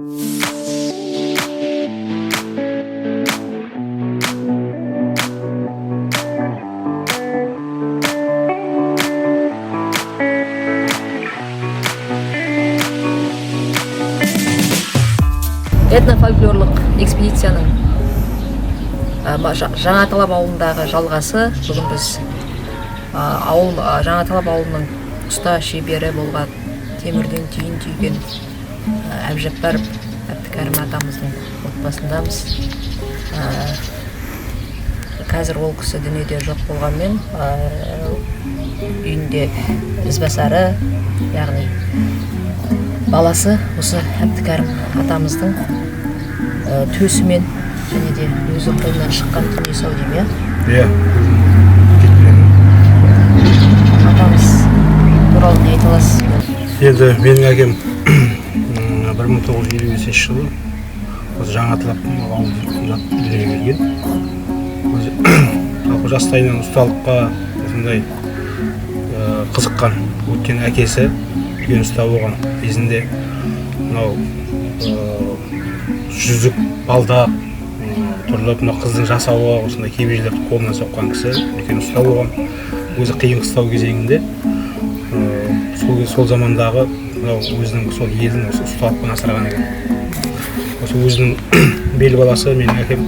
Этнофольклорлық экспедицияның Жаңаталап ауылындағы жалғасы. Бүгін біз ауыл, Жаңаталап ауылының ұста шебері болған, темірден түйін түйген Әбжаппар Әбдікәрім атамыздың отбасындамыз. Қазір ол кісі дүниеде жоқ болғанмен, үйінде ізбасары, яғни баласы осы Әбдікәрім атамыздың төсімен және де өзі қолынан шыққан дүниесі ау деймін, иә? Иә, кетпен. Атамыз туралы не айта аласыз? Енді менің әкем 1955 жылы осы Жаңаталап ауылында дүниеге келген. Өзі жалпы жастайынан ұсталыққа осындай қызыққан. Өйткені әкесі үлкен ұста болған. Кезінде мынау жүзік, балдақ, түрлі мына қыздың жасауы, осындай кебежелерді қолынан соққан кісі, үлкен ұста болған. Өзі қиын қыстау кезеңінде сол замандағы мынау өзінің сол елін осы ұсталықпен асыраған екен. Осы өзінің бел баласы менің әкем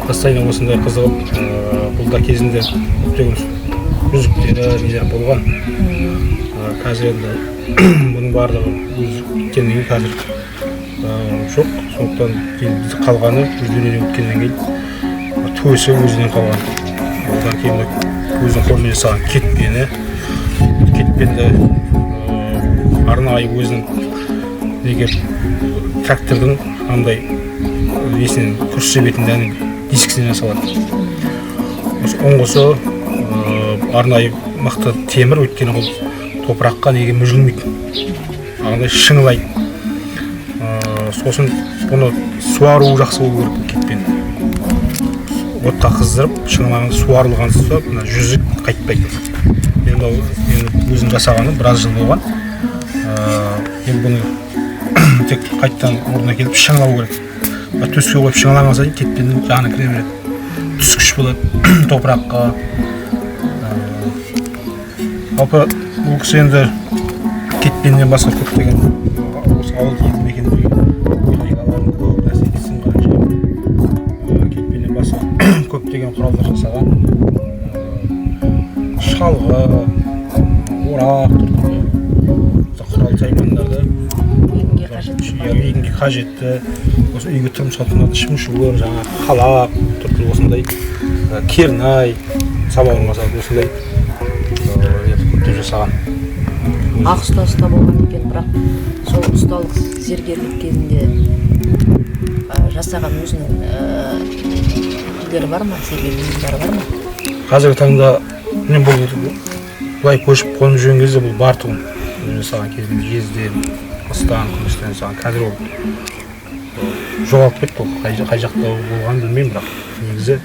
постоянно осындай қызығып, бұл да кезінде көптеген жүзіктері, нелер болған. Қазір енді бұның барлығы өзі кеткеннен кейін қазір жоқ. Сондықтан енді қалғаны өз дүниеден өткеннен кейін төсі өзінен қалған. Одан кейін мына өзінің қолымен жасаған кетпені, кетпенді арнайы өзінің неге трактордың андай несінен, күріш себетін дискісінен жасалады. Осы ұңғысы арнайы мықты темір, өйткені ол топыраққа неге мүжілмейді, андай шыңылайды. Сосын бұны суару жақсы болу керек. Кетпен отқа қыздырып шыңылаған, суарылған соң мына жүзік қайтпайды. Енді мынау енді өзім жасағаным біраз жыл болған. Енді бұны тек қайтадан орнына келіп шыңылау керек. Мына төске қойып шыңылаған сайын кетпеннің жаны кіре береді, түскіш болады топыраққа. Жалпы бұл кісі енді кетпеннен басқа көптеген осы ауыл елді мекендегі техникаларын, көп нәрсеге сынған, кетпеннен басқа көптеген құралдар жасаған. Шалғы, орақ, түрлі құрал саймандарды. Егінге қажетті. Иә, егінге қажетті, осы үйге тұрмысқа тұтынатын шымшуыр, жаңағы қалақ, түрлі осындай кернай, самаурынға салып осындай көптеп жасаған. Ақ ұста ұста болған екен, бірақ сол ұсталық зергерлік кезінде жасаған өзінің нелері бар ма, зергерлік бұйымдары бар ма? Қазіргі таңда мен бұл былай көшіп қонып жүрген кезде бұл бар тұғын. Өзім жасаған кезінде жезден, мыстан, күмістен жасаған. Қазір ол жоғалып кетті. Ол қай жақта болғанын білмеймін, бірақ негізі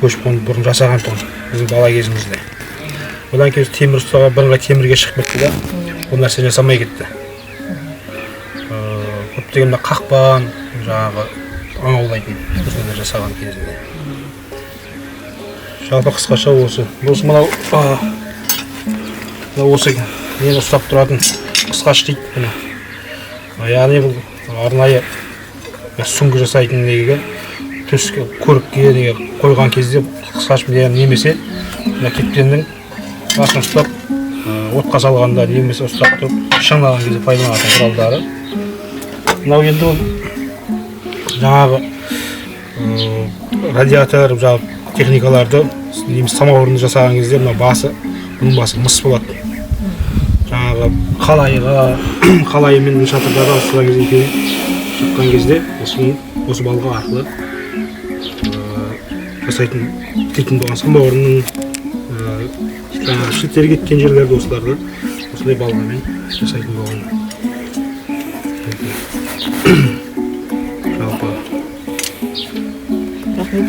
көшіп қонып бұрын жасаған тұғын біздің бала кезімізде. Одан кейін темір ұстаға, бірыңғай темірге шығып кетті да, ол нәрсені жасамай кетті. Көптеген мына қақпан, жаңағы аң аулайтын осындай жасаған кезінде. Жалпы қысқаша осы мынау осы нені ұстап тұратын қысқаш дейді бұны. Яғни бұл арнайы сүңгі жасайтын неге, төске, көрікке, неге қойған кезде қысқаш немесе мына кетпеннің басын ұстап, отқа салғанда немесе ұстап тұрып шыңдаған кезде пайдаланатын құралдары. Мынау енді ол жаңағы радиатор, жаңағы техникаларды немесе самаурынды жасаған кезде мына басы, бұның басы мыс болады. Жаңағы қалайға, қалайы мен шатырдарды ауыстырған кезде, екеуі шыққан кезде осы балға арқылы жасайтын, істейтін болған. Самаурынның жаңағы шілтері кеткен жерлерді осыларды осындай балғамен жасайтын болған жалпы. Рахмет.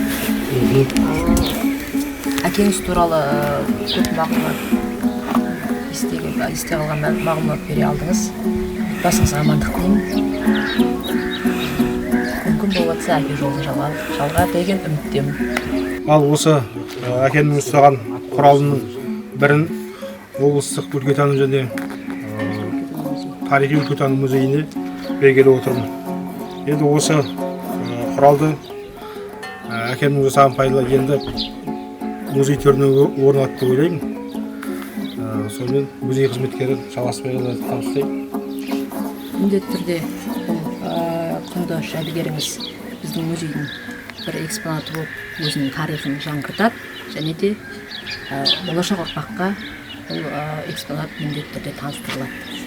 Әкеңіз туралы көп мағлұмат, есте қалған мағлұмат бере алдыңыз. Отбасыңызға амандық тілеймін. жатса, әке жолын жалғар деген үміттемін. Ал осы әкемнің ұстаған құралының бірін облыстық өлкетану және тарихи өлкетану музейіне бергелі отырмын. Енді осы құралды, әкемнің жасаған пайда енді музей төріне орын алады деп ойлаймын. Сонымен, музей қызметкері Жалғасбайға да табыстаймын. Міндетті түрде бұл құнды жәдігеріміз біздің музейдің бір экспонаты болып, өзінің тарихын жаңғыртады және де болашақ ұрпаққа бұл экспонат міндетті түрде таныстырылады.